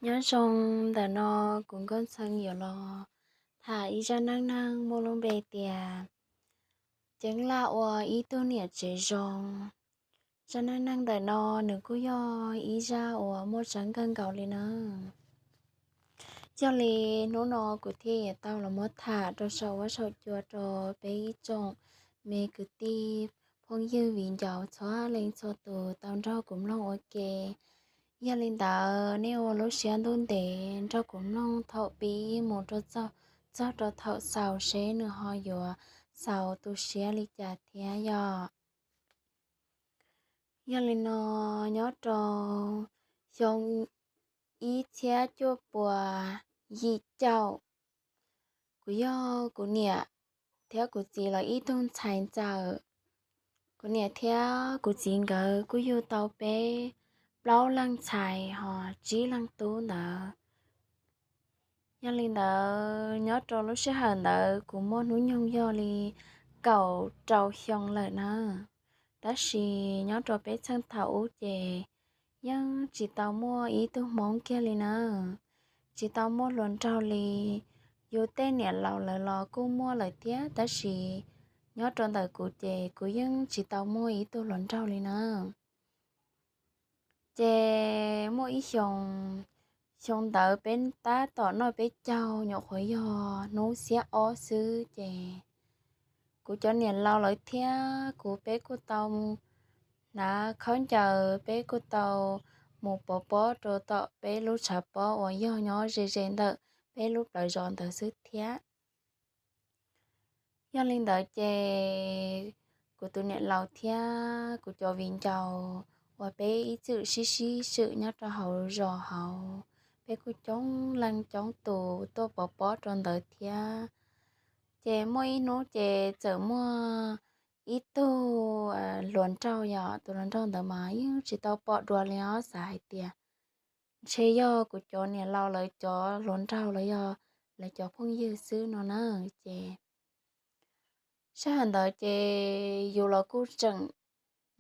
Nyob zoo, ntawm no kuv Nkauj Ntxhee yuav los tham ib zaj neej neeg muaj lub npe tias Ceeb Laj ua ib tug niam tsev zoo. Zaj neej neeg ntawm no nws kuj yog ib zaj uas muaj tseeb kawg nkaus li na. Yog li hnub no kuv thiaj yuav tau los muab tham rau saum huab saum cua rau peb ib tsoom me kwv tij phooj ywg viv ncaus txhua leej txhua tus tau nrog kuv mloog ua ke. Yog li ntawd nej ua lub siab ntuj ntev nrog kuv mloog thaum pib mus rau txog, txog rau thaum xaus seb nws ho yuav xaus tu siab li cas thiab yog. Yog li no, nyob rau xyoo ib txhiab cuaj puas yim caum, kuv yog kuv niam thiab kuv txiv lawv ib tug ntxhais ntxawm. Kuv niam thiab kuv txiv nkawd kuj yug tau peb plaub leej ntxhais ho tsib leej tub ntawd. Yog li ntawd, nyob rau lub sij hawm ntawd kuv muaj hnub nyoog yog li kaum rau xyoo lawm na. Tab sis nyob rau peb txheej thaum ub ces yeej tsis tau muaj ib tug hmoob kiag li na, tsis tau muaj hluas nraug li. Yus tej niam laus lawv los kuj muaj lawm thiab, tab sis nyob rau ntawm kuv ces kuv yeej tsis tau muaj ib tug hluas nraug li na. Ces muaj ib xyoo, xyoo ntawd peb tab tom noj peb caug nyuam qhuav yog hnub xiab ob xwb ces kuv cov niam laus lawv thiab kuv peb kuj tau hnav khaub ncaws, peb kuj tau mus pov pob rau tom peb lub tshav pob uas yog nyob ze ze ntawm peb lub plawv zos ntawd xwb thiab. Yog li ntawd ces kuv tus niam laus thiab kuv cov viv ncaus uas peb ib txwm sib sib swm nyob rau hauv zos hauv, peb kuj coob leej coob tus tuaj pov pob rau ntawd thiab. Ces muaj ib hnub ces txawm muaj ib tug hluas nraug, yog tus hluas nraug ntawd mas yeej tsis tau pom dua li os, xav hais tias ntshe yog kuv cov niam laus lawv cov hluas nraug los yog lawv cov phooj ywg xwb no na. Ces sij hawm ntawd ces yus los kuj tseem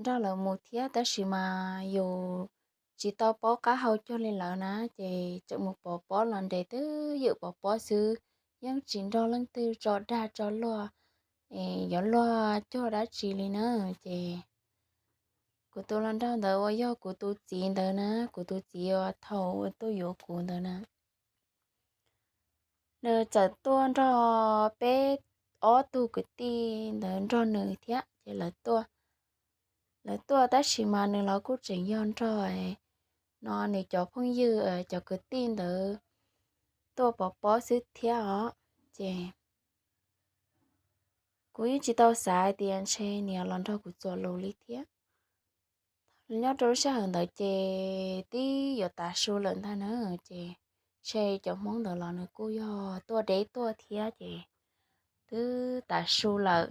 nrog lawv mus thiab, tab sis mas yus tsis tau paub qab hau cuag li lawv na, ces tseem mus pov pob los nres twb ywm pov pob xwb, yeej tsis nrog leej twg tso dag tso luag, yuav luag cuag dab tsi li na. Ces kuv tus hluas nraug ntawd uas yog kuv tus txiv ntawd na, kuv tus txiv uas thaum uas tuaj yuav kuv ntawd na, nws txawm tuaj nrog peb ob tug kwv tij ntawd nrog nws thiab. Ces lawv tuaj, lawv tuaj tab sis mas nws los kuj tseem yog nrog no nws cov phooj ywg cov kwv tij ntawd tuaj pov pob xwb thiab os. Ces kuv yeej tsis tau xav hais tias ntshe nws los nrog kuv txuas lus li thiab. Nyob rau lub sij hawm ntawd ces twb yuav tav su lawm ntag na, ces ntshe cov hmoob ntawd los nws kuj yog tuaj deb tuaj thiab ces twb tav su lawm.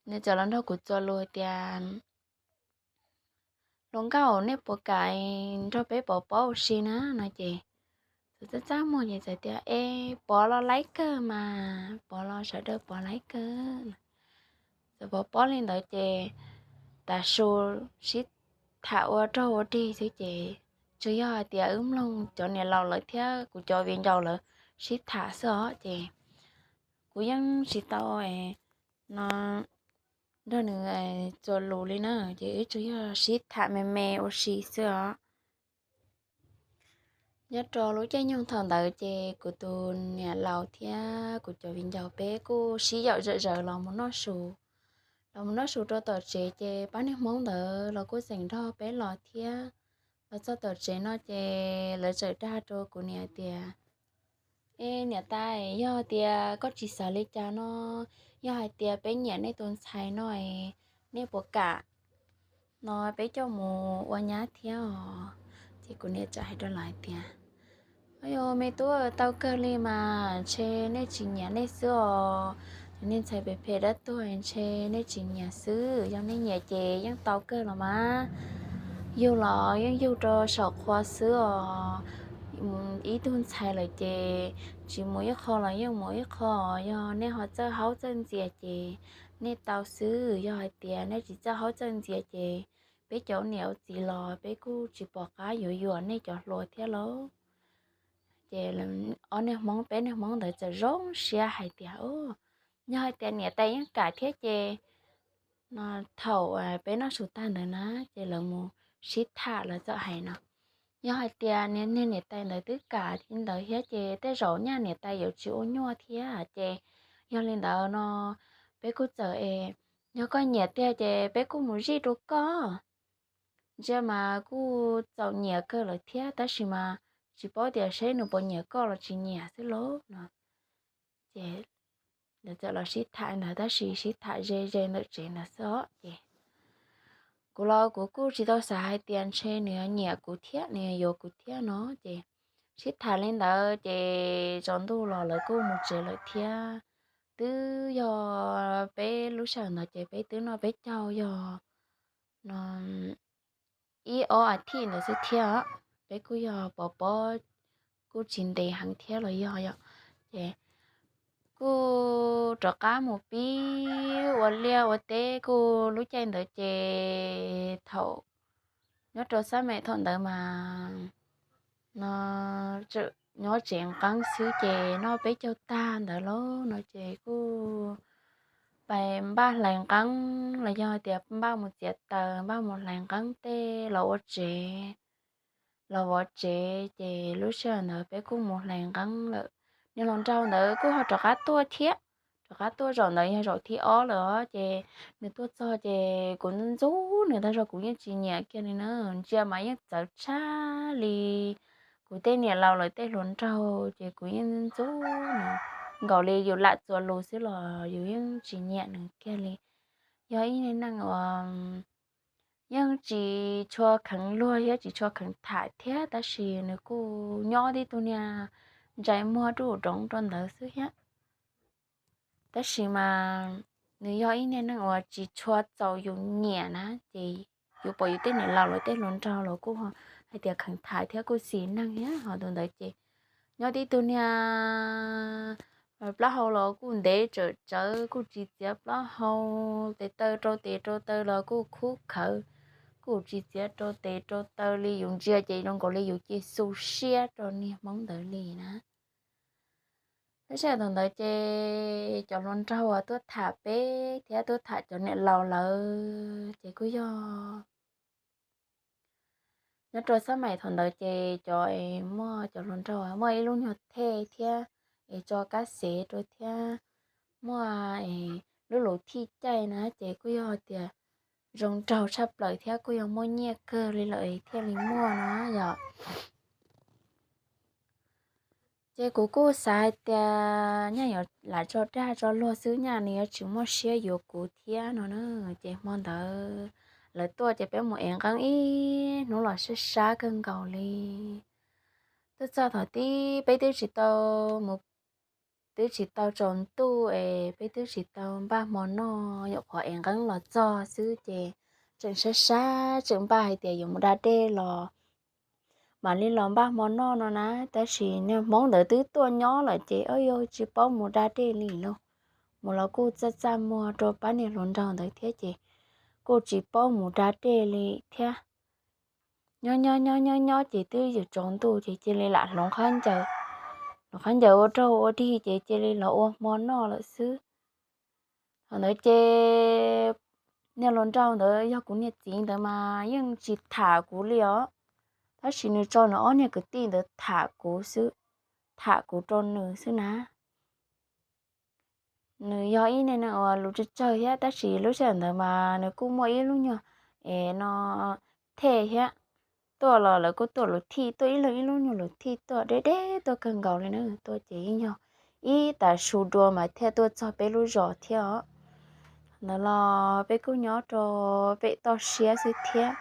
Nws txawm los nrog kuv txuas lus tias, hluas nkauj, nej puas kam nrog peb pov pob ua si na no ces txawm txaj txaj muag ces txawm tias, es pov los laib kawg mas, pov los sawv daws pov laib kawg. Txawm pov pob li ntawd ces tav su sib tham ua rog ua dig xwb ces tsuas yog hais tias wb mloog cov niam laus lawv thiab kuv cov viv ncaus lawv sib tham xwb os. Ces kuv yeej tsis tau no nrog nws txuas lus li na, ces wb tsuas yog sib tham me me ua si xwb os. Nyob rau lub caij nyoog thaum ntawd ces kuv tus niam laus thiab kuv cov viv ncaus peb kuj sib yaum zom zaws los mus noj su. Los mus noj su rau tom tsev ces pab niag hmoob ntawd los kuj tseem nrog peb los thiab. Los txog tom tsev no ces lawv txawm dag rau kuv niam tias, es niam tais, yog tias koj tsis xav li cas no, yog hais tias peb nyiam nej tus ntxhais no, nej puas kam no peb coj mus ua nyab thiab os? Ces kuv niam txawm hais rau lawv hais tias, o yog me tub, tau kawg li mas, ntshe nej tsis nyiam nej xwb os. Cov niag ntxhais phem phem dab tuag ntshe nej tsis nyiam xwb, yog nej nyiam ces yeej tau kawg los mas. Yug los yeej yug rau saum qhua xwb os. Ib tug ntxhais lawm ces tsis mus ib qho los yeej mus ib qho, yog nej ho txawj haub txawj ntxias ces nej tau xwb, yog hais tias nej tsis txawj haub txawj ntxias ces peb cov niam txiv los peb kuj tsis pom qab yuav yuam nej cov hluas thiab lauj. Ces ob niag Hmoob, peb niag Hmoob ntawd txawm zoo siab hais tias, yog hais tias niam tais yeej kam thiab ces, no, thaum peb noj su tag ntawd na, ces lawv mus sib tham lawv txawm hais no, yog hais tias niag niam tais ntawd twb kam li ntawd thiab ces tej zaum nyaj niam tais yuav tsis ua nyuaj thiab ces, yog li ntawd no peb kuj txawm es, yog koj nyiam tiag ces peb kuj mus zij rau koj. Ntsia mas kuj txaus nyiam kawg lawm thiab tab sis mas tsis paub tias seb nws puas nyiam koj los tsis nyiam xwb lauj no. Ces lawv txawm los sib tham ntawd tab sis sib tham ze ze ntawm tsev ntawd xwb os. Ces kuv los kuv kuj tsis tau xav hais tias ntshe nws nyiam kuv thiab nws yuav kuv thiab no ces sib tham li ntawd ces tsaus ntuj los lawv kuj mus tsev lawm thiab. Twb yog peb lub sij hawm ntawd ces peb twb noj peb caug yog, no, ib ob a thiv ntawd xwb thiab. Peb kuj yog pov pob kuj tsis ntev heev thiab los yog yom. Ces kuj rov qab mus pib ua liaj ua teb kuj lub caij ntawd ces thaum nyob rau xab mem thaum ntawd mas, no, nyob tsev nqeeb xwb ces noj peb caug tag ntawd lauj no ces kuj pais npaj hlais nqeeb los yog tias npaj mus txiav taws npaj mus hlais nqeeb tej los ua tsev, los vov tsev ces lub sij hawm ntawd peb kuj mus hlais nqeeb lawm. Niag hluas nraug ntawd kuj ho rov qab tuaj thiab. Rov qab tuaj zaum ntawd yog zaum thib ob lawm os ces nws tuaj txog ces kuv ntxub nws tag zog kuv yeej tsis nyiam kiag li na. Ntsia mas yeej txawv tshaj li kuv tej niam laus lawv tej hluas nraug ces kuv yeej ntxub nws nkaus li yus lam txuas lus xwb los yus yeej tsis nyiam nws kiag li. Yog ib neeg uas yeej tsis tshua kheev luag thiab tsis tshua kheev tham thiab tab sis nws kuj nyob tib tug niag ntsais muag ruj roov rau ntawd xwb thiab. Tab sis mas nws yog ib niag neeg uas tsis tshua txaus yus nyiam na ces yus pom yus tej niam laus lawv tej hluas nraug los kuj hais tias kheev tham thiab kuj xis neeg thiab ho tus ntawd ces nyob tib tug niag plaub hau los kuj ntev tsawm tsawv kuj tsis txiav plaub hau, tes taw rau tes rau taw los kuj khub khawv, kuj tsis txiav rau tes rau taw li yus ntsia ces zoo nkaus li yus cia xu siab rau niag Hmoob ntawd li na. Tab sis thaum ntawd ces cov hluas nraug tuaj tham peb thiab tuaj tham cov niam laus lawm ces kuj yog nyob rau xab mais thaum ntawd ces cov muaj cov hluas nraug muaj ib lub nyuag thej thiab es tso kab xev rau thiab muaj lub luv thij caij na ces kuj yog tias zoo nraug tshaj plaws thiab kuj yog muaj nyiaj kawg li lawm thiaj li muaj no yom. Ces kuv kuj xav hais tias nyaj yuav lam tso dag tso luag xwb nyaj nws yuav tsis muaj siab yuav kuv thiab no na. Ces hmo ntawd lawv tuaj ces peb mus ev nqeeb ib hnub los sab sab kawg nkaus li. Tuaj txog thaum tib peb twb tsis tau mus, twb tsis tau tsaus ntuj es peb twb tsis tau npaj hmo noj, nyuam qhuav ev nqeeb los txog xwb ces tseem sab sab tseem npaj hais tias yuav mus da dej los mam li los npaj hmo noj no na. Tab sis niag Hmoob ntawd twb tuaj nyob lawm ces ob yog tsis paub mus da dej li lauj. Mus los kuj txaj txaj muag rau pab niag hluas nraug ntawd thiab ces kuj tsis paub mus da dej li thiab. Nyob nyob nyob nyob nyob ces twb yuav tsaus ntuj ces cia li lam hloov qab ncaws, hloov qab ncaws ua raug ua dig ces cia li los ua hmo noj lawm xwb. Thaum ntawd ces niag hluas nraug ntawd yog kuv niag txiv ntawd mas yeej tsis tham kuv li os. Tab sis nws tso nws ob niag kwv tij ntawd tham kuv xwb, tham kuv rau nws xwb na. Nws yog ib niag neeg uas lus tsawg tsawg thiab tab sis lub sij hawm ntawd mas nws kuj muaj ib lub nyuag es no thej thiab. Tuaj los lawv kuj tuaj luv thij, tuaj ib leeg ib lub nyuag luv thij tuaj deb deb tuaj kawg nkaus li na. Tuaj ces yeej yog ib tas su dua mas thiaj tuaj txog peb lub zos thiab os. Ntawd los peb kuj nyob rau pem toj siab xwb thiab.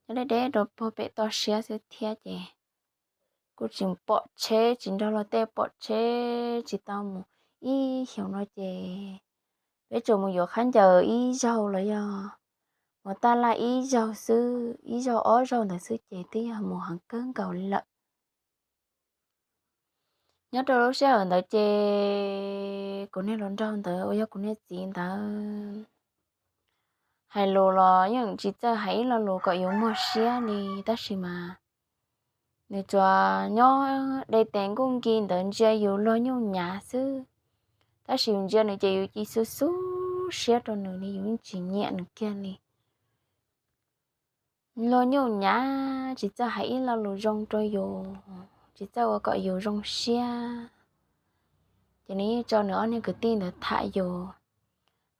Nyob deb deb rau puag pem toj siab xwb thiab ces kuj tsis pom tsheb, tsis nrog luag tej pom tsheb, tsis tau mus ib xyoos no ces peb tsuas mus yuav qhab ncaws ib zaug los yog mus taj laj ib zaug xwb, ib zaug ob zaug ntawd xwb ces twb yog mus heev kawg nkaus li lawm. Nyob rau lub sij hawm ntawd ces kuv niag hluas nraug ntawd uas yog kuv niag txiv ntawd hais lus los yeej tsis txawj hais ib lo lus kom yus muag siab li, tab sis mas nws tsuas nyob de tes nkuj nki ntawd ntsia yus luag nyuj nyav xwb. Tab sis yus ntsia nws ces yus cia xub xub siab rau nws li, yus yeej tsis nyiam nws kiag li. Luag nyuj nyav tsis txawj hais ib lo lus zoo rau yus, tsis txawj ua kom yus zoo siab. Ces nws yeej tso nws ob niag kwv tij ntawd tham yus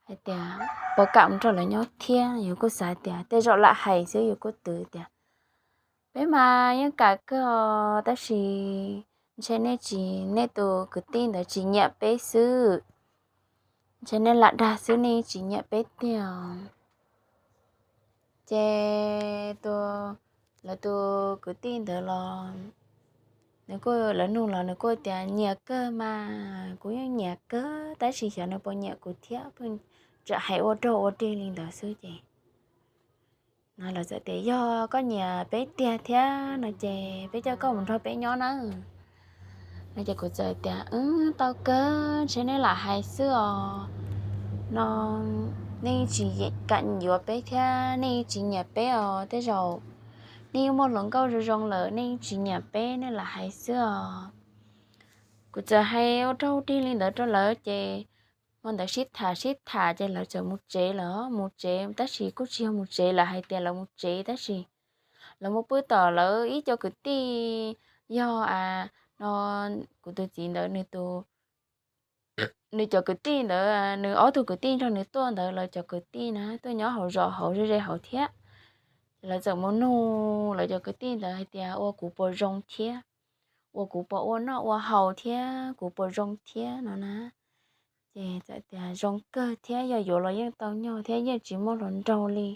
hais tias puas kam mus nrog lawv nyob thiab. Yus kuj xav tias tej zaum lam hais xwb, yus kuj twv tias peb mas yeej kam kawg os, tab sis ntshe nej tsis, nej tus kwv tij ntawd tsis nyiam peb xwb, ntshe nej lam dag xwb, nej tsis nyiam peb tiag. Ces tus, lawv tus kwv tij ntawd los nws kuj, lawv nug los nws kuj tias nyiam kawg mas, kuv yeej nyiam kawg, tab sis xyov nws puas nyiam kuv thiab, pheej tseem hais ua raug ua dig li ntawd xwb ces no lawv txawm tias yog koj nyiam peb tiag thiab no ces peb coj koj mus nrog peb nyob nawb. No ces kuv txawm tias wb tau kawg, ntshe nej lam hais xwb os, no nej tsis kam yuav peb thiab, nej tsis nyiam peb os, tej zaum nej muaj hluas nkauj zoo zoo lawm, nej tsis nyiam peb, nej lam hais xwb os. Kuv txawm hais ua raug dig li ntawd rau lawv ces hmo ntawd sib tham sib tham ces lawv txawm mus tsev lawm, mus tsev tab sis kuj tsis yog mus tsev, lawv hais tias lawv mus tsev tab sis lawv mus pw tom lawv ib co kwv tij, yog no kuv tus txiv ntawd nws tus, nws cov kwv tij ntawd, nws ob tug kwv tij nrog nws tuaj ntawd, lawv cov kwv tij na tuaj nyob hauv zos hauv ze ze hauv thiab. Ces lawv txawm mus nug lawv cov kwv tij ntawd hais tias ua kuv puas zoo thiab, ua kuv puas ua noj ua haus thiab, kuv puas zoo thiab no na. Ces txawm tias zoo kawg thiab, yog yuav los yeej tau nyog thiab, yeej tsis muaj hluas nraug li,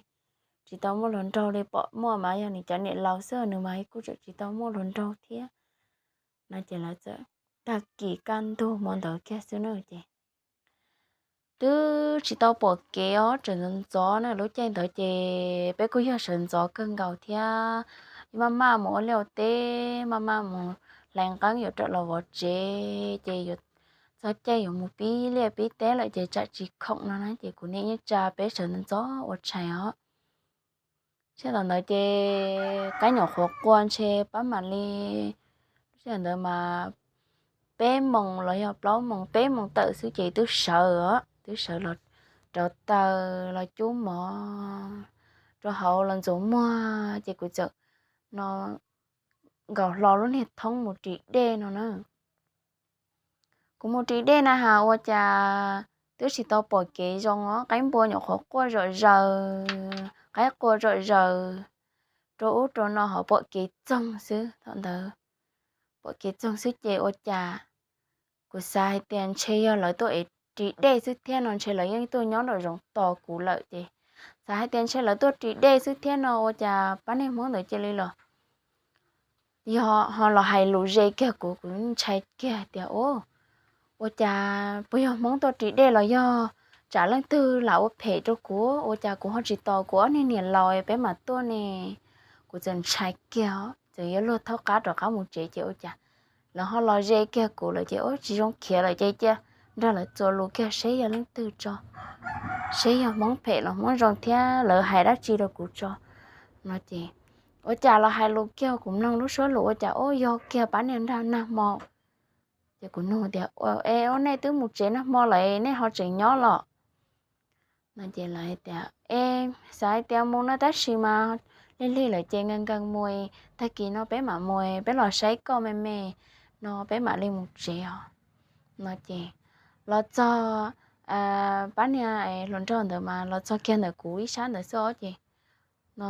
tsis tau muaj hluas nraug li, pom muaj mas yog nws cov niam laus xwb, nws mas kuj tseem tsis tau muaj hluas nraug thiab no. Ces lawv txawm, tag kis kaj ntug hmo ntawd kiag xwb na ces twb tsis tau pom kev os, tseem ntxov ntxov na, lub caij ntawd ces peb kuj yog sawv ntxov kawg nkaus thiab, maj maj mus ua liaj ua teb, maj maj mus hlais nqeeb yuav rov los vov tsev, ces yuav txog caij yuav mus pib liaj pib teb lawm ces tsam tsis khoom no na, ces kuv niam yeej tsa peb sawv ntxov ntxov ua tshais os. Sij hawm ntawd ces qaib nyuam qhuav qua ntshe pab mam li, lub sij hawm ntawd mas peb moos los yog plaub moos, peb moos tawm xwb ces twb sawv os, twb sawv los rauv taws los cub mov rau hauv los ntxuav muag ces kuv txawm no nkaus hlo lub niag thoob mus ris dej no na. Kuv mus ris dej na has ua cas twb tsis tau pom kev zoo os, qaib npua nyuam qhuav quaj zom zaws, qaib qua zom zaws rau ub rau no ho pom kev txoog xwb thaum ntawd. Pom kev txoog xwb ces ua cas kuv xav hais tias ntshe yog lawv tuaj ev ris dej xwb thiab no, ntshe lawv yeej tuaj nyob nraum zoov tos kuv lawm ces xav hais tias ntshe lawv tuaj ris dej xwb thiab no ua cas pab niag Hmoob ntawd cia li los yog ho los hais lus ze kiag kuv, kuv ntshai kiag tias ua cas puas yog Hmoob tuaj ris dej los yog tsam leej twg lam ua phem rau kuv, ua cas kuv ho tsis tos kuv ob niag niam laus peb mam tuaj ne. Kuv txawm ntshai kiag, txawm yuav luag thaub qab rov qab mus tsev ces ua cas lawv ho los ze kiag kuv lawm ces ua tsis zoo khiav lawm ces cia nrog lawv txuas lus kiag seb yog leej twg tso, seb yog Hmoob phem los Hmoob zoo thiab lawv hais dab tsi rau kuv tso no ces ua cas los hais lus kiag kuv mloog lub suab lus ua cas ua yog kiag pab niag nrag nag hmo. Ces kuv nug tias es ua nej twb mus tsev nag hmo lawm nej ho tseem nyob los no ces lawv tias es xav hais tias mus no tab sis mas lig lig lawm ces nkees nkees mus, tag kis no peb mam mus, peb los saib koj me me no peb mam li mus tsev os no ces los txog pab niag hluas nraug ntawd mas los txog kiag ntawm kuv ib sab ntawd xwb os ces no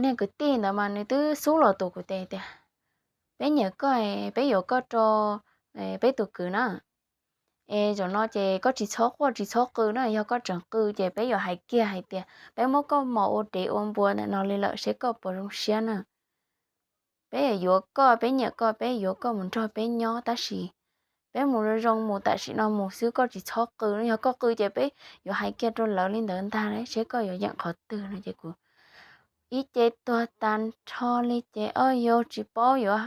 niag kwv tij ntawd mas nws twb xub los tus kuv tes tias peb nyiam koj, peb yuav koj rau peb tus kwv na. Es zaum no ces koj tsis txhob quaj tsis txhob qw na, yog koj tseem qw ces peb yuav hais kiag hais tias peb muab koj mos ua dev ua npua ntawm no li lawm seb koj puas zoo siab na. Peb yuav yuav koj, peb nyiam koj, peb yuav koj mus nrog peb nyob tab sis peb mus zoo zoo mus tam sim no mus xwb, koj tsis txhob qw, yog koj qw ces peb yuav hais kiag rau lawv li ntawd ntag seb koj yuav yeem qhov twg no ces kuv ib ce tuag tag nrho li ces o yog tsis paub yuav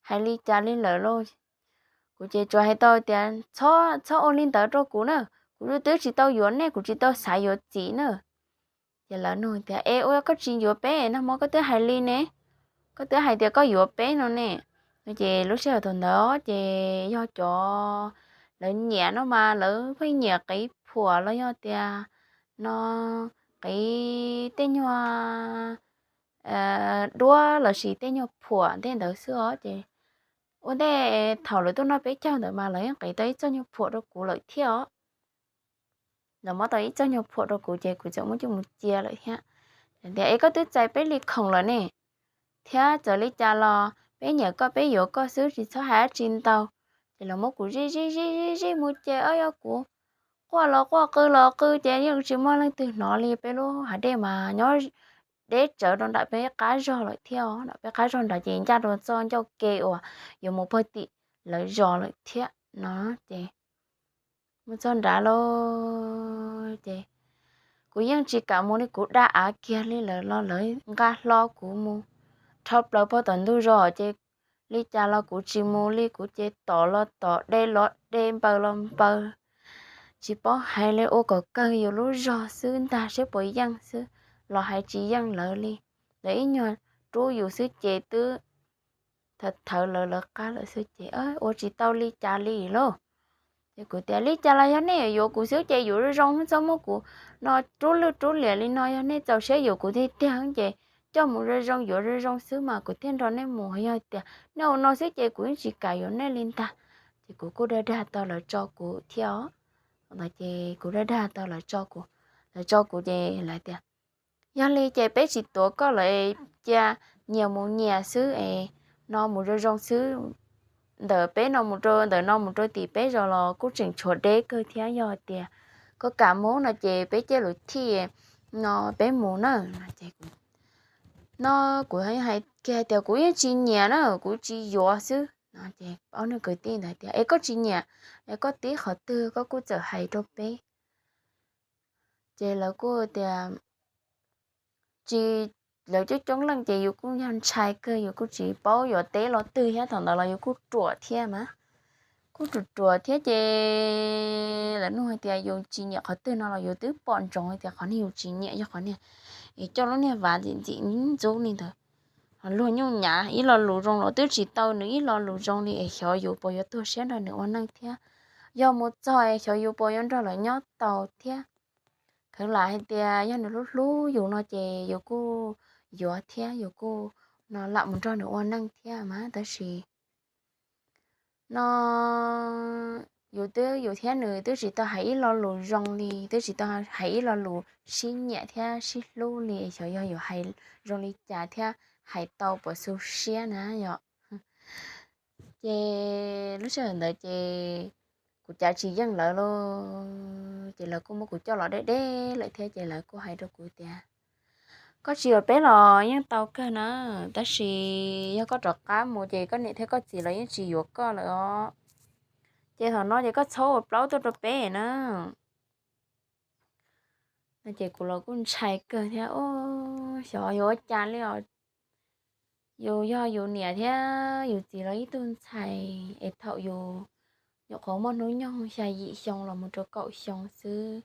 hais li cas li lawm lauj. Kuv ces tsuas hais tau tias txhob ua li ntawd rau kuv na, kuv twb tsis tau yuav nej, kuv tsis tau xav yuav txiv na. Ces lawv nug tias, Es ua koj tsis yuav peb, nag hmo koj twb hais li ne, koj twb hais tias koj yuav peb no ne. No ces lub sij hawm thaum ntawd ces yog cov lawv nyiam no mas lawv pheej nyiam qiv phuam los yog tias no qiv tej nyuag duab lossis tej nyuag phuam tej ntawd xwb os. Ces ua ntej thaum lawv tuaj noj peb caug ntawd mas lawv yeej qiv tau ib txoj nyuag phuam rau kuv lawm thiab os. Lawv muab tau ib txoj nyuag phuam rau kuv ces kuv txawm muab coj mus cia lawm thiab. Tias, Es koj twb txais peb li khoom lawm ne, thiab txawm li cas los peb nyiam koj peb yuav koj xwb, tsis txhob hais dab tsi ntau. Ces lawv muab kuv zij zij zij zij mus ces o yog kuv quaj los quaj qw los qw ces yeej tsis muaj leej twg hnov li. Peb lub hav dej mas nyob deb tsawv rau nram peb qab zog lawm thiab os. Nram peb qab zog nrad ces ncaj rau txoj ncauj ke uas yuav mus pag tim lawv zos lawm thiab no. Ces mus txog nrad lauj ces kuv yeej tsis kam mus li, kuv da av kiag li lawm los lawv nqa hlo kuv mus dhau plaws pag tom ntug zos ces li cas los kuv tsis mus li, kuv ces tom los tom, de los de, npaws los npaws, tsis paub hais li, ua kom kawg yus lub zog xwb ntag, saib puas yeej xwb los hais tsis yeej lawv li. Lawv ib nyuag rub yus xwb ces twb thawv thawv lawv lawv qab lawm xwb ces ua tsis tau li cas li lauj. Ces kuv tias, Li cas los yog nej yuav kuv xwb ces yuav zoo zoo, txhob muab kuv no rub lwj rub liam li no. Yog nej txaus siab yuav kuv tiag tiag ces coj mus zoo zoo, yuav zoo zoo xwb mas kuv thiaj nrog nej mus. Yog tias nej ua no xwb ces kuv yeej tsis kam yuav nej li ntag. Ces kuv kuj dag dag tau lawv tso kuv thiab os. Ces kuv dag dag tau lawv tso kuv, lawv tso kuv ces lawv tias, Yog li ces peb tsis tuav koj lawm, cia nyias mus nyias xwb es no mus zoo zoo xwb. Ntawm peb no mus rau, ntawm no mus rau tim peb zos los kuj tseem tshuav deb kawg thiab, yog tias koj kam mus no ces peb cia lus thij no peb mus na. No kuv hais kiag tias kuv yeej tsis nyiam na, kuv tsis yuav xwb no. Ces ob niag kwv tij ntawd tias, Es koj tsis nyiam, es koj tib qhov twg koj kuj txawm hais rau peb. Ces lawv kuj tias, tsis, lawv coob coob leej ces yus kuj yog ntshai kawg, yus kuj tsis paub yuav teb lo twg thiab, thaum ntawd los yus kuj ruam thiab mas, kuj ruam ruam thiab ces lawv nug hais tias yus tsis nyiam qhov twg no los yus twb pom ntsoov hais tias qhov niag yus tsis nyiam yog qhov niag es coj lub niag vav ntxim ntxim ntxub li ntawd. Ho luag nyuj nyav ib lo lus zoo los twb tsis tau nws ib lo lus zoo li es xyov yus puas yuav tuag siab nrog nws ua neej thiab. Yog mus txog es xyov yus puas yuav nrog lawv nyob tau thiab. Kheev lam hais tias yog nws hlub hlub yus no ces yus kuj yuav thiab yus kuj no lam mus nrog nws ua neej thiab mas, tab sis no yus twb, yus thiab nws twb tsis tau hais ib lo lus zoo li, twb tsis tau hais ib lo lus sib nyiam thiab sib hlub li, xyov yog yus hais zoo li cas thiab hais tau puas xu siab na yom. Ces lub sij hawm ntawd ces kuv cav tsis yeej lawv lauj, ces lawv kuj muab kuv coj los deb deb lawm thiab ces lawv kuj hais rau kuv tias, Koj tsis yuav peb los yeej tau kawg na, tab sis yog koj rov qab mus ces koj niam thiab koj txiv los yeej tsis yuav koj lawm os. Ces thaum no ces koj txhob ua plaub tuaj rau peb na. No ces kuv los kuj ntshai kawg thiab, xyov yuav ua cas li os. Yus yog yus niam thiab yus txiv los ib tug ntxhais es thaum yus nyuam qhuav muaj hnub nyoog xya yim xyoo los mus rau kaum xyoo xwb,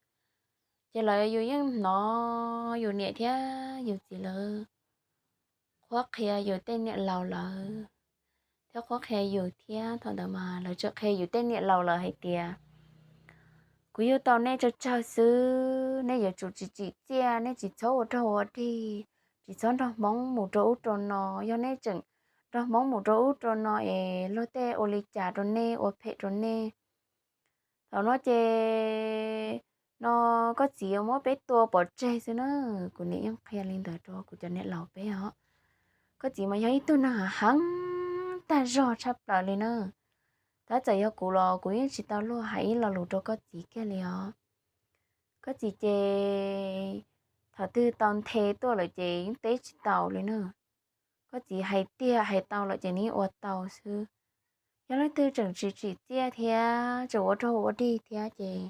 ces lawv, yus yeej hnov yus niam thiab yus txiv lawv qhuab qhia yus tej niam laus lawv thiab qhuab qhia yus thiab. Thaum ntawd mas lawv tseem qhia yus tej niam laus lawv hais tias, Kuv yug tau nej tsawg tsawg xwb, nej yuav tsum tsis tsim txiaj, nej tsis txhob ua rog ua dig, tsis txhob nrog Hmoob mus rau ub rau no. Yog nej tseem nrog Hmoob mus rau ub rau no es luag tej ua li cas rau nej, ua phem rau nej. Thaum no ces no koj txiv yuav muab peb tua pov tseg xwb na. Kuv niam yeej qhia li ntawd rau kuv cov niam laus peb os. Koj txiv mas yog ib tug neeg heev tag zog tshaj plaws li na. Tab txawm yog kuv los kuv yeej tsis tau luag hais ib lo lus rau koj txiv kiag li os. Koj txiv ces thaum twg tau nthe tuaj lawm ces yeej teb tsis tau li na. Koj txiv hais tiag hais tau lawm ces nws ua tau xwb. Yog leej twg tseem tsis tsim txiaj thiab tseem ua rog ua dig thiab ces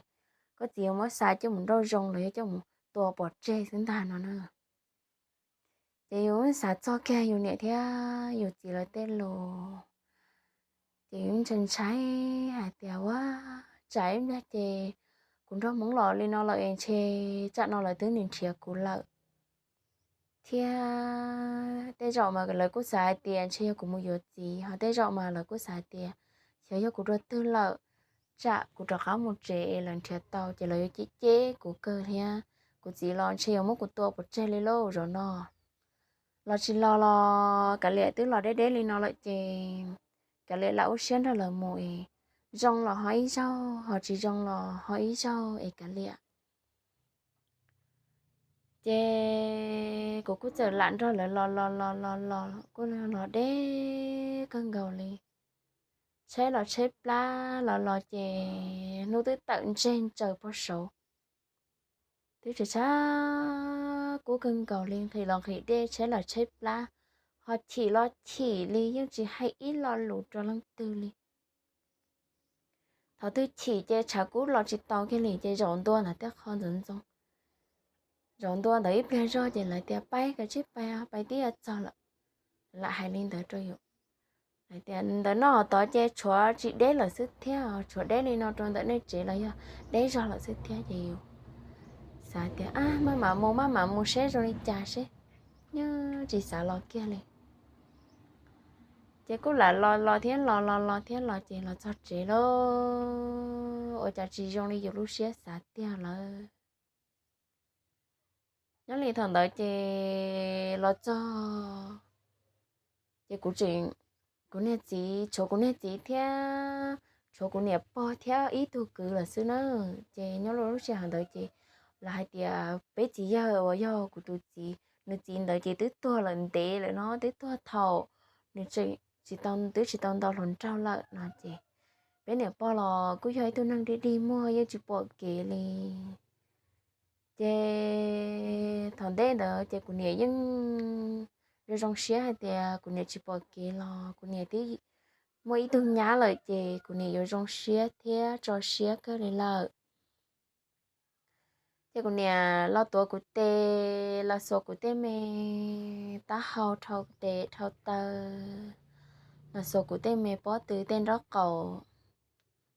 koj txiv yuav muab xa coj mus nrauj zoo los yog coj mus tua pov tseg xwb ntag no na. Ces yus xav txog kiag yus niam thiab yus txiv lawv tej lus, ces yus ntshai ntshai hais tias, Ua, tsam ib pliag ces kuv nrog Hmoob los li no lawm es ntshe tsam no lawv twb nim nrhiav kuv lawm. Thiab tej zaum mas lawv kuj xav hais tias ntshe yog kuv mus yuav txiv, ho tej zaum mas lawv kuj xav hais tias xyov yog kuv dua twg lawm, tsam kuv rov qab mus tsev es lawv nrhiav tau ces lawv yuav cem cem kuv kawg thiab. Kuv txiv los ntshe yuav muab kuv tua pov tseg li lauj zaum no. Los tsis los los kav liam twb los deb deb li no lawm ces kav liam lam ua siab nrog lawv mus es zoo los ho ib zaug, ho tsis zoo los ho ib zaug es kav liam. Ces kuv kuj txawm lam nrog lawv los los los los los kuj los deb kawg nkaus li. Tshaib los tshaib plab los los ces hnub twb tawm ntseg ntsaws pog saud. Twb tsis tshaib kub kawg nkaus li, nqhis los nqhis dej, tshaib los tshaib plab, ho chim los chim li yeej tsis hais ib lo lus rau leej twg li. Thaum twg chim ces tshav kub los tsis tau kiag li ces zaum ntua ntawm tej qho ntxoov ntxoo. Zaum ntua ntawd ib pliag zog ces lawv tias pais, kav tsij pais, pais tib yuav txog lawm. Lam hais li ntawd rau yus. Lawv tias ntawm no tod ces tshuav tsis deb lawm xwb thiab, tshuav deb li no rau ntawm nej tsev los yog deb zog lawm xwb thiab ces yus xav tias maj mam mus, maj mam mus seb zoo li cas seb, yeej tsis xav los kiag li. Ces kuj lam los los thiab los los los thiab los ces los txog tsev lauj, ua cas tsis zoo li yus lub siab xav tiag lawm. Nyob li thaum ntawd ces los txog ces kuv tseem, kuv niag txiv, tshuav kuv niag txiv thiab tshuav kuv niam pog thiab ib tug kwv lawm xwb na. Ces nyob li lub sij hawm ntawd ces lawv hais tias peb txiv yawg uas yog kuv tus txiv, nws txiv ntawd ces twb tuag lawm ntev lawm no, twb tuag thaum nws tseem tsis tau, twb tsis tau ntau hluas nraug lawm no ces peb niam pog los kuj yog ib tug neeg dig dig muag yeej tsis pom kev li. Ces thaum ntej ntawd ces kuv niam yeej zoo zoo siab hais tias kuv niam tsis pom kev los kuv niam twb muaj ib tug nyab lawm ces kuv niam yuav zoo siab thiab tso siab kawg li lawm. Ces kuv niam los tuav kuv tes, los xuas kuv tej me taub hau dhau tes dhau taw, los xuas kuv tej me pob tw tej nraub qaum,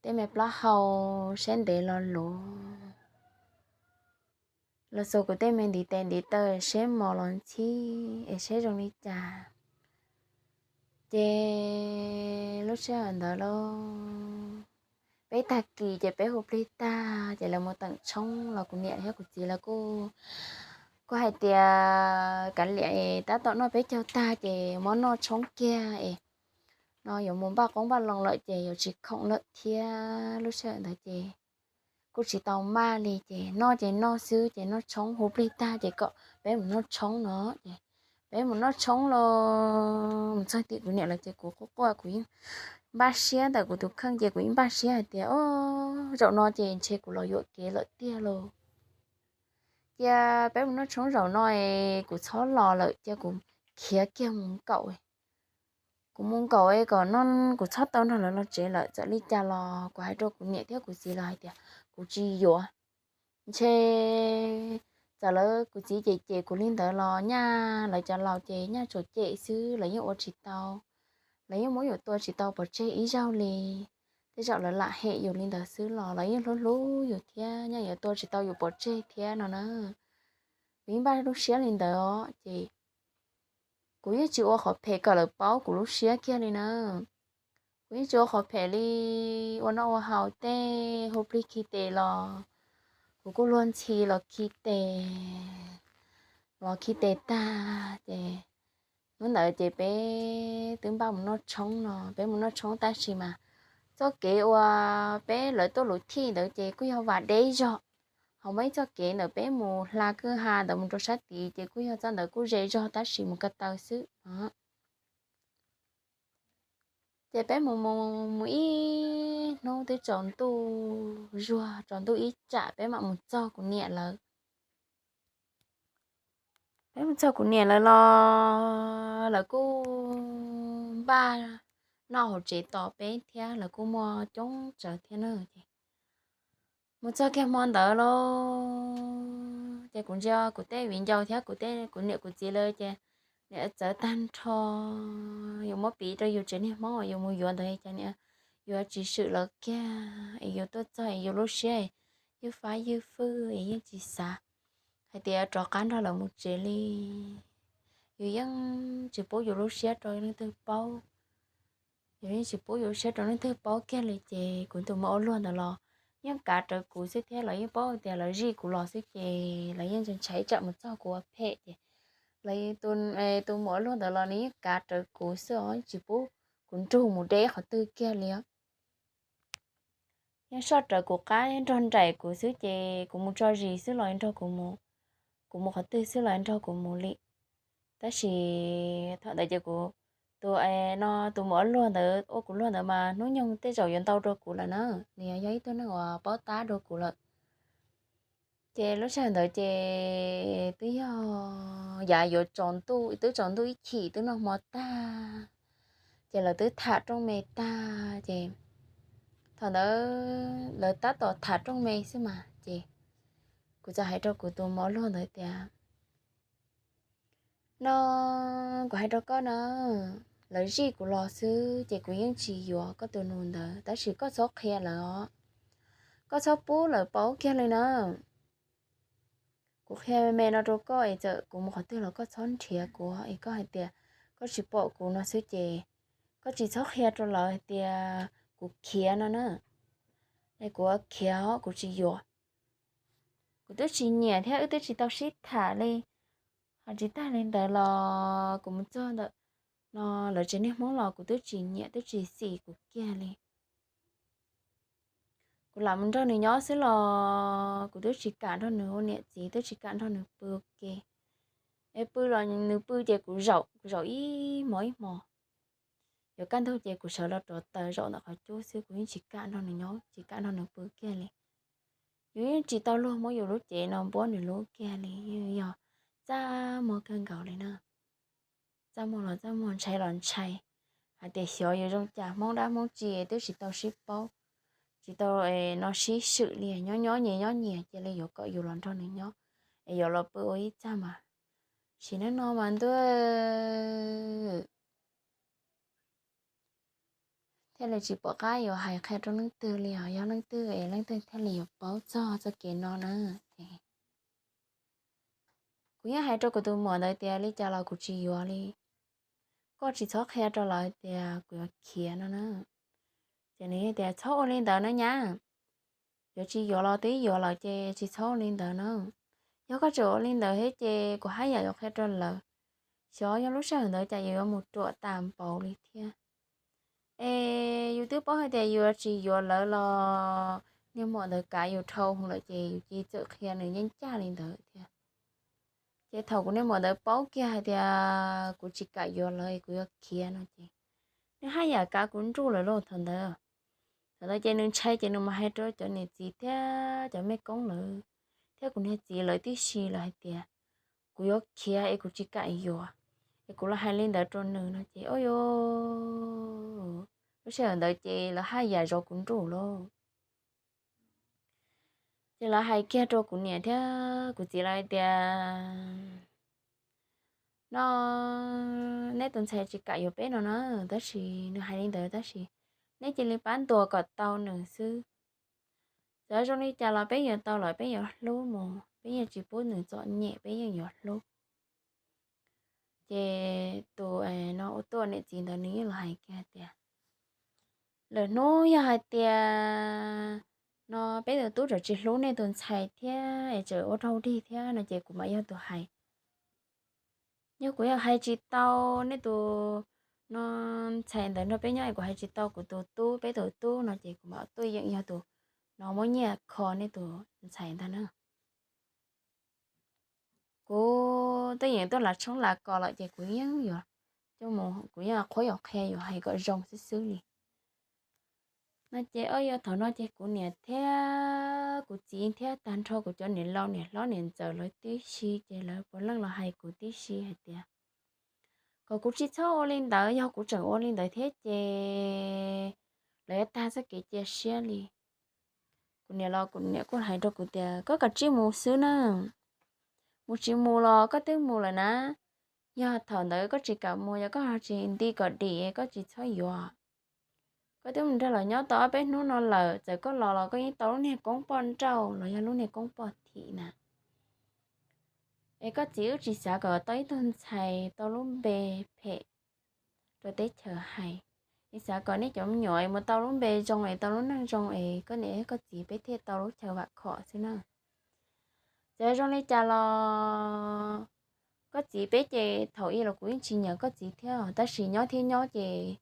tej me plaub hau sab ntev lo lus, los xuas kuv tej me ntiv tes ntiv taw sab mos los ntxhib es sab zoo li cas. Ces lub sij hawm ntawd lauj, peb tag kis ces peb hu plig tag ces lawv mus teem tshoob los kuv niam thiab kuv txiv lawv kuj, kuj hais tias kav liam es tab tom noj peb caug tag ces muab noj tshoob kiag es no yuav mus npaj qoob npaj loo lawm ces yuav tsis khoom lawm thiab. Lub sij hawm ntawd ces kuj tsis tau maj li ces noj ces noj xwb ces noj tshoob, hu plig tag ces kom peb mus noj tshoob no ces peb mus noj tshoob los mus txog tim kuv niam lawv ces kuv quaj quaj kuv yeej npaj siab ntawm kuv tus kheej ces kuv yeej npaj siab hais tias o, zaum no ces ntshe kuv los yuam kev lawm tiag lauj. Cia peb mus noj tshoob zaum no es kuv txhob los lawm cia kuv khiav kiag mus nkaum. Kuv mus nkaum kom no kuv txhob tau nrog lawv los tsev lawm, txawm li cas los kuv hais rau kuv niam thiab kuv txiv lawv hais tias kuv tsis yuav. Ntshe txawm lawv kuv txiv cem cem kuv li ntawd los nyaj lawv cov laus ces nyaj tsuas cem xwb, lawv yeej ua tsis tau, lawv yeej muab yus tua tsis tau pov tseg ib zaug li. Tej zaum lawv lam hem yus li ntawd xwb los lawv yeej hlub hlub yus thiab nyaj yuav tua tsis tau yus pov tseg thiab no na. Kuv yeej npaj lub siab li ntawd os ces kuv yeej tsis ua qhov phem kom lawv paub kuv lub siab kiag li na. Kuv yeej tsis ua qhov phem li, ua noj ua haus tej hu plig khi tes los kuv kuj luag ntxhi los khi tes, los khi tes tag ces hnub ntawd ces peb twb npaj mus noj tshoob no, peb mus noj tshoob tab sis mas txoj kev uas peb lawv tuaj luv thij ntawd ces kuj yog vas deb zog, ho muaj ib txoj kev ntawm peb mus hla kwj ha ntawd mus rau sab tid ces kuj yog txoj ntawd kuj ze zog tab sis mus ko taw xwb no. Ces peb mus mus mus ib hnub twb tsaus ntuj zuag, tsaus ntuj ib tsam peb mam mus txog kuv niam lawv. Peb mus txog kuv niam lawv los lawv kuj npaj noj hauv tsev tos peb thiab, lawv kuj muaj coob tsawv thiab na ces mus txog kiag hmo ntawd lauj ces kuv ntsia kuv tej viv ncaus thiab kuv tej, kuv niam kuv txiv lawv ces niam txawv tag nrho, yuav muab piv rau yus tsev niag Hmoob uas yus mus yuav ntawd ces niam yuav tsis swm lawv kiag es yus tuaj txog es yus lub siab ywj fab ywj fwj es yeej tsis xav hais tias rov qab nrog lawv mus tsev li. Yus yeej tsis pub yus lub siab rau leej twg paub, yus yeej tsis pub yus lub siab rau leej twg paub kiag li. Ces kuv tus muam ua luag ntawd los yeej kav rawv kuv xwb thiab, lawv yeej paub tias lawv zij kuv los xwb ces lawv yeej ntshai tsam mus txog kuv ua phem ces lawv, tus muam ua luag ntawd los nws yeej kav rawv kuv xwb os, tsis pub kuv nrug mus deb qhov twg kiag li. Yeej soj rawv kuv qab, nrog nraim kuv xwb ces kuv mus tso zis xwb los nrog kuv mus, kuv mus qhov twg xwb los nrog kuv mus li. Tab sis thaum ntawd ces kuv, tus no tus muam ua luag ntawd ua kuv luag ntawd mas hnub nyoog tej zaum yuav ntau dua kuv lawm na, nws yog ib tug neeg uas paub tab dua kuv lawm. Ces lub sij hawm ntawd ces twb yog yav yuav tsaus ntuj, twb tsaus ntuj ib chim twb noj hmo tag, ces lawv twb tham rooj me tag ces thaum ntawd lawv tab tom tham rooj me xwb mas ces kuv txawm hais rau kuv tus muam ua luag ntawd tias, no kuv hais rau koj na, lawv zij kuv los xwb ces kuv yeej tsis yuav koj tus nus ntawd, tab sis koj txhob qhia lawv os, koj txhob pub lawv paub kiag li na. Kuv qhia me me no rau koj es txawm kuv mus qhov twg los koj txhob nrhiav kuv es koj hais tias koj tsis pom kuv no xwb ces koj tsis txhob qhia rau lawv hais tias kuv khiav no na. Es kuv khiav os, kuv tsis yuav. Kuv twb tsis nyiam thiab wb twb tsis tau sib tham li. Ho tsis tag li ntawd los kuv mus txog ntawm no lawv tsev neeg Hmoob los kuv twb tsis nyiam twb tsis xim kuv kiag li. Kuv lam mus nrog nws nyob xwb los kuv twb tsis kam nrog nws ua niam txiv, twb tsis kam nrog nws pw ua ke. Es pw los nws pw ces kuv zaum, kuv zaum ib hmo ib hmo. Yuav kaj ntug ces kuv sawv los rov taws zaum ntawm qhov cub xwb, kuv yeej tsis kam nrog nws nyob, tsis kam nrog nws pw kiag li. Yus yeej tsis tau luag muab yus lub cev no npuab nws lub kiag li, yog txaj muag kawg nkaus li na. Txaj muag los txaj muag, ntshai los ntshai, hais tias xyov yus zoo cas, Hmoob dab Hmoob tsi twb tsis tau sib paub, tsis tau no sib swm li, nyob nyob nyias nyob nyias, cia li yuav kom yus los nrog nws nyob es yuav los pw ua ib txaj mas sim neej no mas ntuj, thiaj li tsis pom qab yuav hais qhia rau leej twg li os. Yog leej twg es leej twg thiaj li yuav paub txog txoj kev no na. Kuv yeej hais rau kuv tus muam ntawd tias li cas los kuv tsis yuav li, koj tsis txhob qhia rau lawv tias kuv yuav khiav no na. Ces nws tias txhob ua li ntawd na nyab, yuav tsis yuav los twb yuav lawm ces tsis txhob ua li ntawd na. Yog koj tseem ua li ntawd thiab ces kuv haj yam yuav qhia rau lawv, xyov yog lub sij hawm ntawd cas yus yuav mus ruam tas npaum li thiab. Es yus twb paub hais tias yus tsis yuav lawv los niag muam ntawd kav yus dhau hwv lawm ces yus cia li txawm qhia nws yeej caj li ntawd thiab. Ces thaum kuv niag muam ntawd paub kiag hais tias kuv tsis kam yuav lawv, kuv yuav khiav no ces nws haj yam kav kuv nruj lawm lauj thaum ntawd. Thaum ntawd ces nws ntshai ces nws mus hais rau cov niam txiv thiab cov mej koob lawv thiab kuv niag txiv lawv tib si lawm hais tias kuv yuav khiav es kuv tsis kam yuav, es kuv los hais li ntawd rau nws no ces, o, lub sij hawm ntawd ces lawv haj yam zov kuv nruj lauj. Ces lawv hais kiag rau kuv niam thiab kuv txiv lawv hais tias, no, neb tus ntxhais tsis kam yuav peb no na, tab sis nws hais li ntawd tab sis neb cia li pab ntuas kom tau nws xwb. Txawm zoo li cas los peb yuav tau lawm, peb yuav hlub mus, peb yeej tsis pub nws txom nyem, peb yeej yuav hlub. Ces tus no ua tuaj niam txiv ntawd nws yeej los hais kiag tias, lwm hnub yog hais tias no peb tus tub tseem tsis hlub nej tus ntxhais thiab es tseem ua raug dig thiab no ces kuv mam yog tus hais. Yog kuv yog hais tsis tau nej tus no ntxhais ntawd nrog peb nyob es kuv hais tsis tau kuv tus tub, peb tus tub no ces kuv mam tuaj yeem yog tus no muab nyiaj kho nej tus ntxhais ntag na. Kuv tuaj yeem tuaj lav tshoob lav kos lawm ces kuv yeej yuav, kuv yeej qhuab yuav qhia yuav hais kom zoo xwb xwb li. No ces o yog thaum no ces kuv niam thiab kuv txiv thiab tag nrho kuv cov niam laus niam hlob niam ntxawm lawv tib si ces lawv puav leej los hais kuv tib si hais tias kom kuv tsis txhob ua li ntawd, yog kuv tseem ua li ntawd thiab ces lawv yuav tag txoj kev cia siab li. Kuv niam los kuv niam kuj hais rau kuv tias koj kav tsij mus xwb na, mus tsis mus los koj twb mus lawm na. Yog thaum ntawd koj tsis kam mus, yog koj ho tsis nti kom dim koj tsis txhob yuav. Koj twb mus nrog lawv nyob tau ob peb hnub no lawm, txawm koj los los koj yeej tau lub niag koob poj nrauj los yog lub niag koob poj thim na. Es koj txiv wb tsis xav kom tau ib tug ntxhais tau lub npe phem rau teb chaws hais. Es xav kom nej cov me nyuam es mus tau lub npe zoo es tau lub neej zoo es koj niam koj txiv peb thiaj tau lub chaw vam khom xwb na. Txawm zoo li cas los koj txiv peb ces thaum ub los kuv yeej tsis nyiam koj txiv thiab, tab sis nyob thiab nyob ces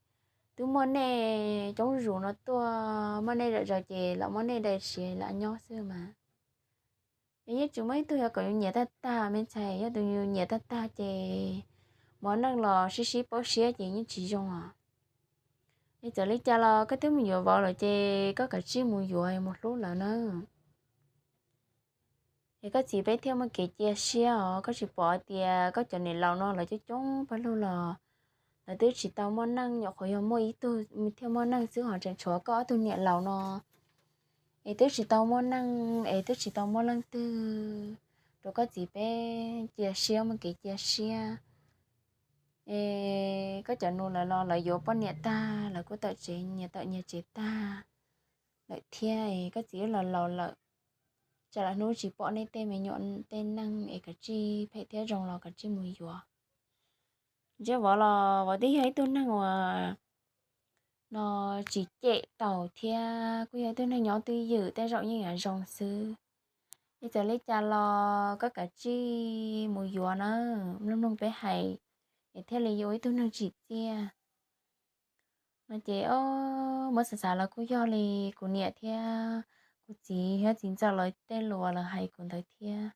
twb muaj nej coob zus no tuaj, muaj nej zom zaws ces lam muab nej daim siav lam nyob xwb mas. Es yeej tsis muaj ib tug yuav kom yus nyiam tag tag me ntxhais, yog tus yus nyiam tag tag ces mov neej los sib sib paub siab ces yeej tsis zoo os. Es txawm li cas los koj twb mus yuav vauv lawm ces koj kav tsij mus yuav mus hlub lawv na. Es koj txiv peb thiaj muaj kev cia siab os, koj tsis pom tias koj cov niam laus no lawv coob coob pawg lug los lawv twb tsis tau muaj neej, nyuam qhuav yog muaj ib tug thiaj muaj neej xwb ho tseem tshuav koj ob tug niam laus no es twb tsis tau muaj neej es twb tsis tau muaj leej twg rau koj txiv peb cia siab, muaj kev cia siab. Es koj cov nus lawv los lawv yuav poj niam tag, lawv kuj tawm tsev nyias tawm nyias tsev tag lawm thiab, es koj txiv wb los laus lawm, tsam lawv hnub tsis pom nej tej me nyuam tej neej es kav tsij phem thiab zoo los kav tsij mus yuav. Ntshe vauv los vauv twb yog ib tug neeg uas no tsis cem taus thiab kuj yog ib tug neeg nyob twj ywm tej zaum yeej yuav zoo xwb. Es txawm li cas los koj kav tsij mus yuav na, mloog mloog peb hais es thiaj li yuav ua ib tug neeg tsim txiaj. No ces o, muab xav xav los kuj yog li, kuv niam thiab kuv txiv thiab txiv ntxawm lawv tej lus lawv hais kuv ntawd thiab.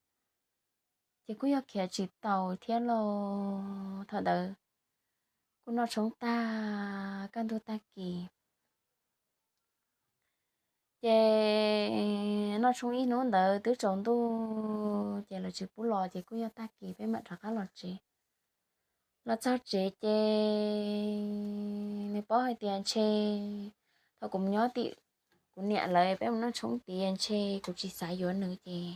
Ces kuj yog khiav tsis taus thiab lauj. Thaum ntawd kuj noj tshoob tag kaj ntug tag kis, ces noj tshoob ib hnub ntawd twb tsaus ntuj ces lawv tsis pub los ces kuj yog tag kis peb mam rov qab los tsev. Los txog tsev ces nws paub hais tias ntshe thaum kuv mus nyob tim kuv niam lawv peb mus noj tshoob tid ntshe kuv tsis xav yuav nws ces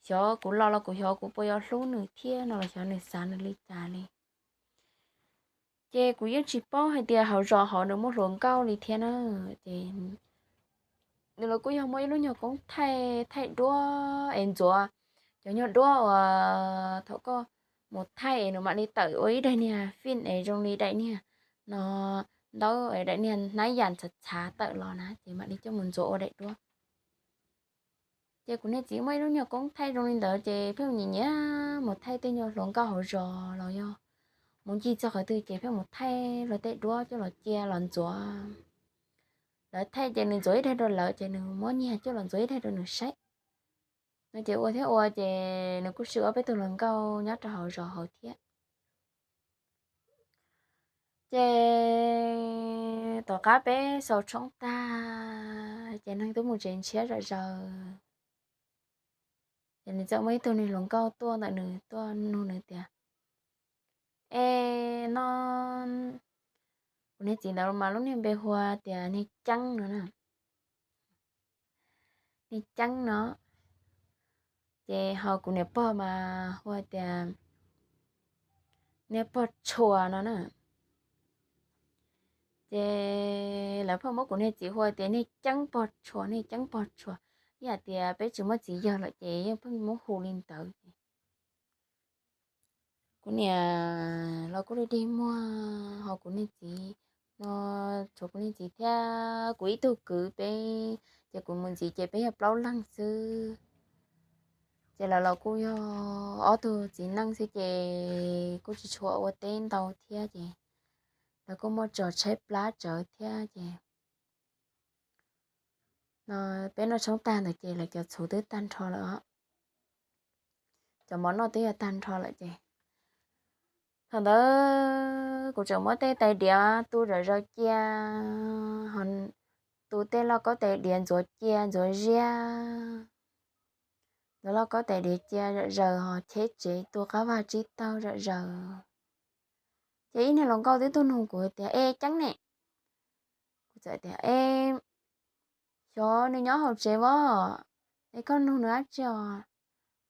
xyov kuv los los kuv xyov kuv puas yuav hlub nws thiab no los xyov nws xav nws li cas li. Ces kuv yeej tsis paub hais tias hauv zos hauv nws muaj hluas nkauj li thiab na. Ces nws los kuj yog muaj ib lub nyuag koob thaij, thaij duab es ntxuav cov nyuag duab uas thaum koj mus thaij es nws mam li tawm ua ib daim niag fij es zoo li daim niag no ntawd, daim niag hnab yam txhav txhav tawm los na ces mam li coj mus ntxuav ua daim duab. Ces kuv niag txiv muaj ib lub nyuag koob thaij zoo li ntawd ces pheej nyiam nyiam mus thaij tej nyuag hluas nkauj hauv zos los yog mus ncig txog qhov twg ces pheej mus thaij luag tej duab coj los cia los ntxuav. Lawv thaij ces nws ntxuav ib daim rau lawv ces nws muab nyiag coj los ntxuav ib daim rau nws saib. No ces ua thiab ua ces nws kuj swm ob peb tug hluas nkauj nyob rau hauv zos hauv thiab. Ces tom qab peb xaus tshoob tag ces neeg twb mus tsev ntshiab zom zaws. Ces nws txawm muaj ib tug niag hluas nkauj tuaj ntawm nws tuaj nug nws tias, e, no, kuv niag txiv ntawd mas lub niag npe hu ua tias niag Ceeb no na. Niag Ceeb no, ces ho kuv niam pog mas hu ua tias niag Pog Tshua no na. Ces lawv pheej muab kuv niag txiv hu ua tias niag Ceeb Pog Tshua, niag Ceeb Pog Tshua, ib yam tias peb tsis muaj txiv yawg lawm ces yeej pheej muab hu li ntawd. Kuv niam los kuj li dig muag, ho kuv niag txiv no, tshuav kuv niag txiv thiab kuv ib tug kwv peb, ces kuv mus ntxiv ces peb yog plaub leeg xwb. Ces lawv los kuj yog ob tug txiv neej xwb ces kuj tsis tshua ua teb ntau thiab ces lawv kuj muaj tso tshaib plab tsawv thiab ces no peb noj tshoob tag ntawd ces lawv cov txhuv twb tag nrho lawm os. Cov mov noj twb yog tag nrho lawm ces thaum ntawd kuv tseem muab tej tais diav tu zom zaws cia, tu tej lauj kaub tais diav ntxuav cia ntxuav ziab, ntxuav lauj kaub tais diav cia zom zaws ho cheb tsev tu qab vaj tsib taug zom zaws. Ces ib niag hluas nkauj twb tuaj nug kuv tias, e, Ceeb ne? Kuv txawm tias, e, xyov nws nyob hauv tsev vos, es koj nug nws dab tsi os?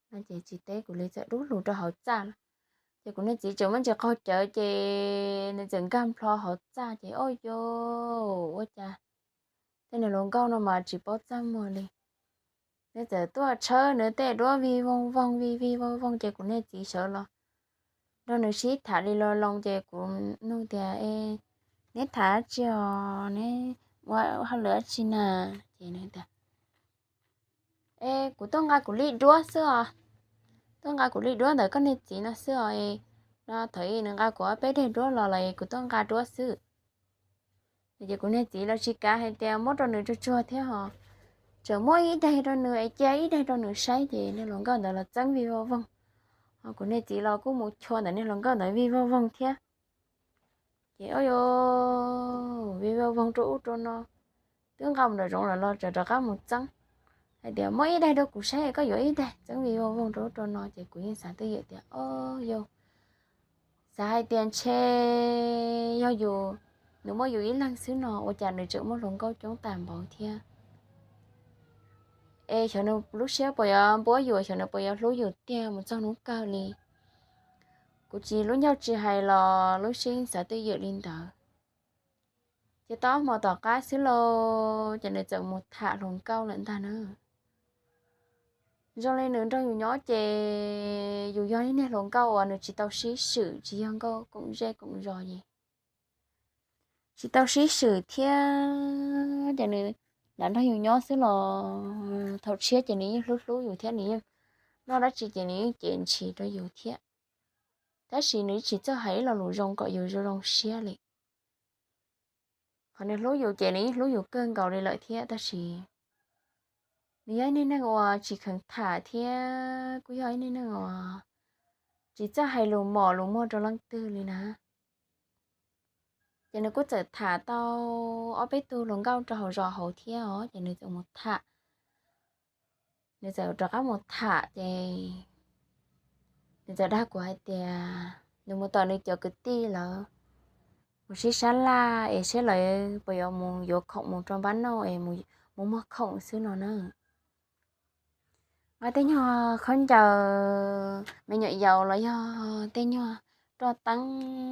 No ces tsis teb kuv li, txawm dub lug rau hauv txaj lawm. Ces kuv niag txiv tseem muab ntsis qaug cawv ces nws txawm nkag nplho hauv txaj ces, o yos, ua cas tej niag hluas nkauj no mas tsis paub txaj muag li. Nws txawm tuaj tshawb nws tej duab vij voog voog vij vij voog voog ces kuv niag txiv sawv los nrog nws sib tham li loo loo ces kuv nug tias, neb tham tsi os, neb ua hauj lwm dab tsi na? Ces nws tias, e, kuv tuaj nqa kuv li duab xwb os, tuaj nqa kuv li duab ntawm koj niag txiv no xwb os. No thaum ub nws nqa kuv ob peb daim duab los los kuv tuaj nqa duab xwb. Ces kuv niag txiv los tsis kav hais tias muab rau nws tsuag tsuag thiab ho, tseem muab ib daim rau nws es cia ib daim rau nws saib ces niag hluas nkauj ntawd los txeeb vij voog voog. Ho kuv niag txiv los kuj mus chua ntawm niag hluas nkauj ntawd vij voog voog thiab. Ces o yos, vij voog voog rau ub rau no, twb nqa mus nram zoov lawm los tseem rov qab mus txeeb hais tias muab ib daim rau kuv saib, koj yuav ib daim, txeeb vij voog voog rau ub rau no ces kuv yeej xav twj ywm tias, o yos, xav hais tias ntshe yog yus, nws muaj yus ib leeg xwb no ua cas nws tseem muaj hluas nkauj coob tas npaum thiab. Es xyov nws lub siab puas yuav npuab yus, xyov nws puas yuav hlub yus tiag mus txog hnub kawg li. Kuv tsis, lub ncauj tsis hais los lub siab yeej xav twj ywm li ntawd. Ces tau ob hmo tom qab xwb lauj ces nws txawm mus tham hluas nkauj lawm ntag na. Zoo li nws nrog yus nyob ces yus yog ib niag hluas nkauj uas nws tsis tau sib swm, tsis yog nkauj koom zej koom zos es tsis tau sib swm thiab ces nws lam nrog yus nyob xwb los thaum tshiab ces nws yeej hlub hlub yus thiab, nws yeej noj dab tsi ces nws yeej cev ntshis rau yus thiab. Tab sis nws tsis txawj hais ib lo lus zoo kom yus zoo zoo siab li. Qhov nws hlub yus ces nws yeej hlub yus kawg nkaus li lawm thiab, tab sis nws yog ib niag neeg uas tsis kheev tham thiab kuj yog ib niag neeg uas tsis txawj hais lus mom lus muag rau leej twg li na. Ces nws kuj txawm tham tau ob peb tug hluas nkauj rau hauv zos hauv thiab os, ces nws txawm mus tham, nws txawm rov qab mus tham ces nws txawm dag kuv hais tias nws mus tom nws cov kwv tij lawv mus sib sab laj es seb lawv puas yuav mus yuav khoom mus rau npab noj es mus muag khoom xwb no na. Nqa tej nyuag khaub ncaws me nyuam yaus los yog tej nyuag roj teeb,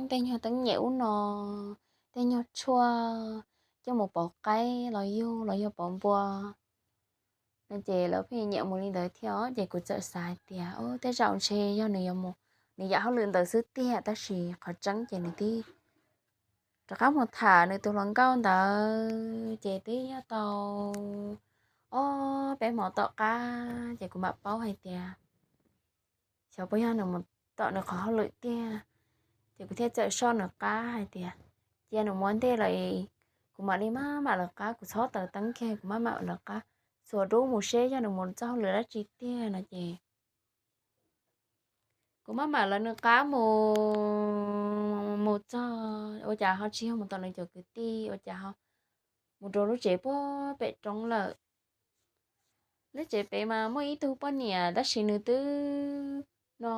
tej nyuag teeb nyem ub no, tej nyuag tshuaj coj mus pauv qaib los yug los yog pauv npua no ces lawv pheej nyiam mus li ntawd thiab os. Ces kuv txawm xav hais tias, o, tej zaum ntshe yog nws yuav mus, nws yam hauj lwm ntawd xwb tiag, tab sis qhov tseeb ces nws twb rov qab mus tham nws tus hluas nkauj ntawd ces twb yog tau ob peb hmo tom qab ces kuv mam paub hais tias xyov puas yog nws mus tom nws qhov hauj lwm tiag. Ces kuv thiaj txawm soj nws qab hais tias cia nws mus ua ntej lawm, kuv mam li maj mam lawv qab, kuv txhob taws teeb kiag, kuv maj mam lawv qab, txhua dub mus seb yog nws mus txoj hauj lwm dab tsi tiag no ces kuv maj mam lawv nws qab mus, mus txog ua cas ho tsis yog mus tom nws cov kwv tij, ua cas ho mus rau lub tsev puag pem roob lawm. Lub tsev pem mas muaj ib tug poj niam tab sis nws twb no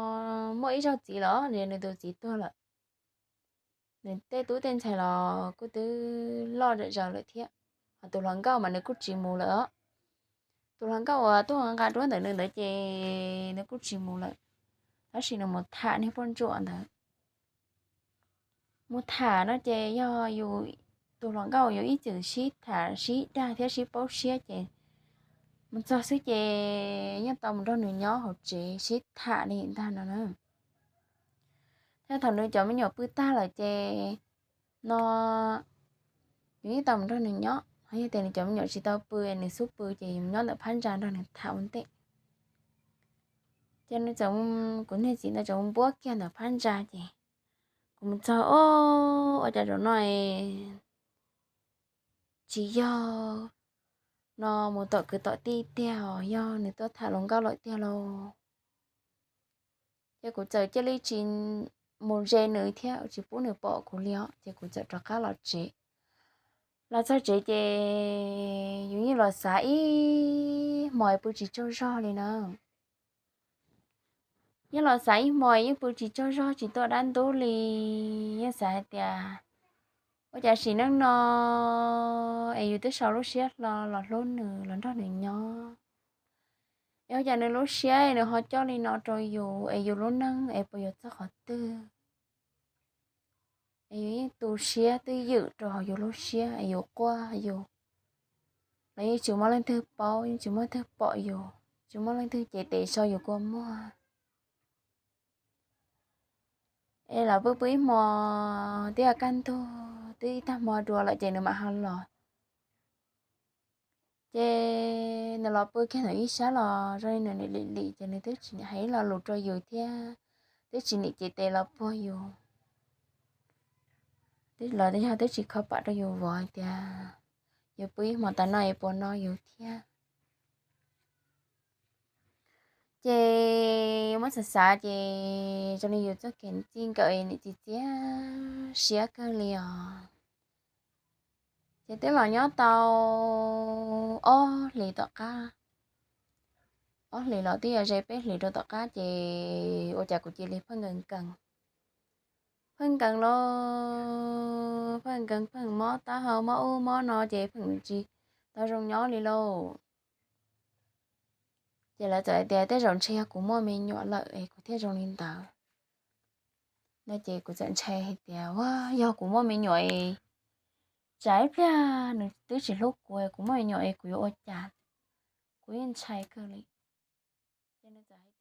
muaj ib zaug txiv los nws tus txiv tuag lawm. Nws tej tub tej ntxhais los kuj twb loj zam zaws lawm thiab. Ho tus hluas nkauj mas nws kuj tsis mus lawm os. Tus hluas nkauj uas tuaj nqa duab ntawm nws ntawd ces nws kuj tsis mus lawm, tab sis nws mus tham niag poj ntsuam ntawd. Mus tham no ces yog yus, tus hluas nkauj yus ib txwm sib tham sib dag thiab sib paub siab ces mus txog xwb ces yeej tau mus nrog nws nyob hauv tsev sib tham li ntag no na. Thiab thaum nws cov me nyuam pw tag lawm ces no yus yeej tau mus nrog nws nyob, ho yog tias nws cov me nyuam tsis tau pw, nws xub pw ces yus nyob ntawm phab ntsa nrog nws tham ua ntej. Ces nws txawm, kuv niag txiv ntawd txawm mus npuab kiag ntawm phab ntsa ces kuv mus txog, o, ua cas zaum no tsis yog no mus tom kwv tom tij tiag os, yog nws tuaj tham hluas nkauj lawm tiag lauj. Ces kuv txawm cia li tsis mus ze nws thiab tsis pub nws pom kuv li os, ces kuv txawm rov qab los tsev. Los txog tsev ces yus yeej los xav ib hmo pw tsis tsaug zog li na. Yeej los xav ib hmo yeej pw tsis tsaug zog tsis tuaj dab ntub li. Yeej xav hais tias ua cas sim neej no es yus twb sau lub siab hlo los hlub nws los nrog nws nyob, Es ua cas nws lub siab nws ho coj li no rau yus, es yus lub neej es puas yuav txog qhov twg? Es yus yeej tu siab twj ywm rau hauv yus lub siab es yus quaj yus, los yeej tsis muaj leej twg paub, yeej tsis muaj leej twg pom yus, tsis muaj leej twg cev tes so yus kua muag. Es los pw pw ib hmo, twb kaj ntug twb ib tag hmo dua lawm ces nws mam ho los. Ces nws los pw kiag ntawm ib sab los zoo li nws nim lim lim ces nws twb tsis nim hais ib lo lus rau yus thiab, twb tsis nim cev tes los puag yus, los yog twb tsis kho pam rau yus vov hais tias yus pw ib hmo tas no es puas no yus thiab. Ces muab xav xav ces zoo li yus txoj kev txij nkawm nim txias txias siab kawg li os. Ces twb los nyob tau ob hlis tom qab, ob hlis los twb yog ze peb hlis rau tom qab ces ua cas kuv cia li pheej nkees nkees, pheej nkees los pheej nkees, pheej mob taub hau mob ub mob no ces pheej tsis tau zoo nyob li lauj. Ces lawv txawm hais tias tej zaum ntshe yog kuv muaj me nyuam lawm es kuv thiaj zoo li ntawd no. Ces kuv txawm ntshai hais tias, ua, yog kuv muaj me nyuam es tsam ib pliag nws twb tsis hlub kuv, kuv muaj me nyuam es kuv yuav ua cas? Kuv yeej ntshai kawg li. Ces nws txawm hais